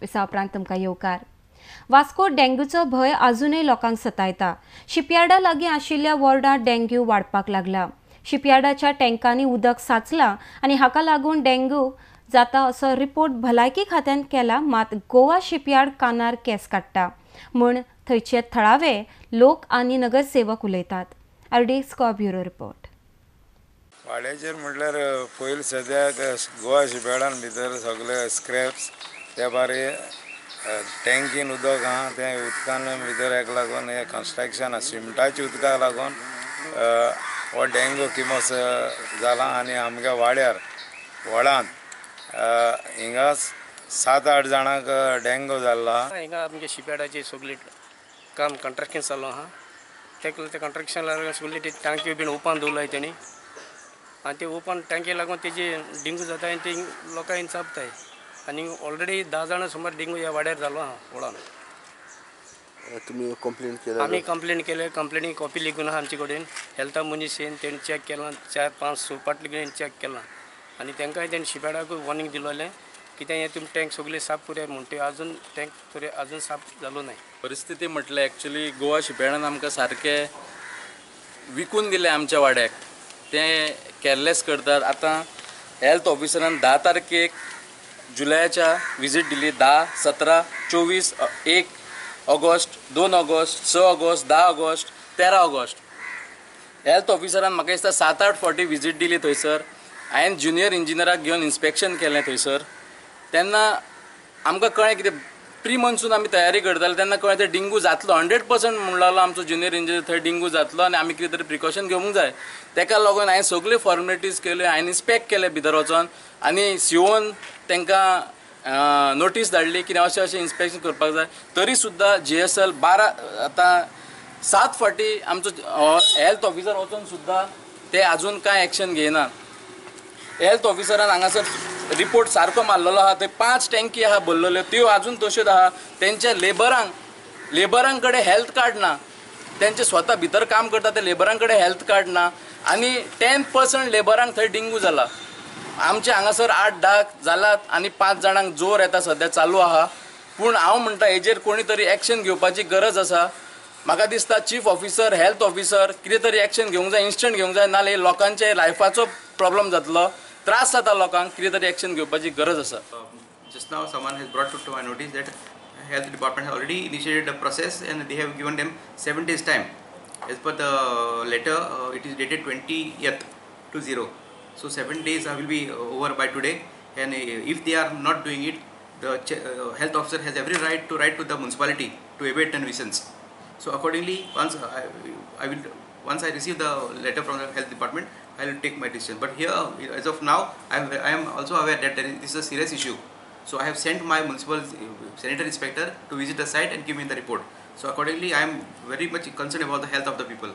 विसावा उपरांत तुमकां येवकार. वास्को डेंग्यूचो भंय अजूनय लोकांक सतायता. शिपयार्डा लागीं आशिल्ल्या वॉर्डांत डेंग्यू वाडपाक लागला. शिपयार्डाच्या टँकांनी उदक साचलां आनी हाका लागून डेंग्यू जाता असो रिपोर्ट भलायकी खात्यान केला. मात गोवा शिपयार्ड कानार केस काडटा म्हूण थंयचे थळावे लोक आनी नगरसेवक उलयतात. आरडी स्कॉ ब्युरो रिपोर्ट. वाड्याचेर म्हटल्यार पयलीं सद्याक गोवा शिपयार्डान भितर सगळे स्क्रॅप्स त्या भायर टँकीन उदक आहा, तें उदकान भितर हेका लागून हें कन्स्ट्रक्शन सिमटाच्या उदकाक लागून हो डेंग्यू किमस जाला. आनी आमच्या वाड्यार वडान हिंगा 7-8 जाणांक डेंग्यू जाल्लो. हिंगा आमगे शिपयार्डाचे सगळें काम कंट्रक्शन चालू आहा. तेका ते कंट्रक्शन लागून सगळी ती टांक्यो बीन ओपन दवरलाय तेणी आनी ते ओपन टांकये लागून तेजी डेंगू जाता आनी ते लोकांक चाबताय. आनी ऑलरेडी 10 जाणां सुमार डेंगू ह्या वाड्यार जालो आहा वडान. तुमी कंप्लेन केल्या? आमी कंप्लेन केले, कंप्लेनी कॉपी लेगून आहा आमचे कडेन. हेल्था मनीस येवन तेणी चॅक केलां, 4-5 पाट लेगून चॅक केलां आनी तांकांय तेणी शिपयार्डाकूय वॉर्निंग दिलोलें कितें हें तुमी टँक सगळे साफ करुया म्हूण. ते अजून टँक तरी अजून साफ जालो ना. परिस्थिती म्हटल्यार एक्चुली गोवा शिपयार्डान आमकां सारकें विकून दिलें आमच्या वाड्याक. ते कॅरलेस करतात. आतां हेल्थ ऑफिसरान 10 तारखेक जुलयाच्या विजीट दिली. 10, 17, 24, 1 August, 2 August, 6 August, 10 August, 13 August. Health ऑफिसरान म्हाका दिसता 7-8 फावटी विजीट दिली थंयसर. हांवें ज्युनियर इंजिनियराक घेवन इन्स्पेक्शन केलें थंयसर. तेन्ना आमकां कळ्ळें कितें प्री मॉन्सून आमी तयारी करताले तेन्ना कळ्ळें ते डेंगू जातलो 100% म्हणून लागलो आमचो ज्युनियर इंजिनियर. थंय डेंगू जातलो आनी आमी कितें तरी प्रिकॉशन घेवंक जाय. तेका लागून हांवें सगल्यो फॉर्मेलिटीज केल्यो, हांवें इन्स्पेक्ट केलें भितर वचोन आनी सीओन तांकां नोटीस धाडली की अशें अशें इन्स्पेक्शन करपाक जाय. तरी सुद्दां GSL 12 आतां 7 फावटी आमचो हेल्थ ऑफिसर वचोन सुद्दां ते आजून कांय एक्शन घेयना. हेल्थ ऑफिसरान हांगासर रिपोर्ट सारको मारलेलो आहा. थंय 5 टँकी आहा भरलेल्यो, त्यो आजून तश्योच आहा. तेंच्या लेबरां कडेन हेल्थ कार्ड ना. तेंचे स्वता भितर काम करता ते लेबरां कडेन हेल्थ कार्ड ना आनी 10% लेबरांक थंय डेंगू जाला. आमचे हांगासर 8-10 जालात आनी 5 जाणांक जोर येता सद्या चालू आहा. पूण हांव म्हणटा हेजेर कोणी तरी एक्शन घेवपाची गरज आसा. म्हाका दिसता चीफ ऑफिसर, हेल्थ ऑफिसर कितें तरी एक्शन घेवंक जाय, इन्स्टंट घेवंक जाय. नाल्यार लोकांचे लायफाचो प्रॉब्लम जातलो, त्रास जाता लोकांक. कितें तरी एक्शन घेवपाची गरज आसा. Just now someone has brought to my notice that health department has already initiated the process and they have given them 7 days time. As per the letter, it is dated 20th to 0. So 7 days will be over by today, and if they are not doing it, the health officer has every right to write to the municipality to abate the nuisance. So accordingly, once I receive the letter from the health department, I will take my decision. But here, as of now, I am also aware that this is a serious issue. So I have sent my municipal sanitary inspector to visit the site and give me the report. So accordingly, I am very much concerned about the health of the people.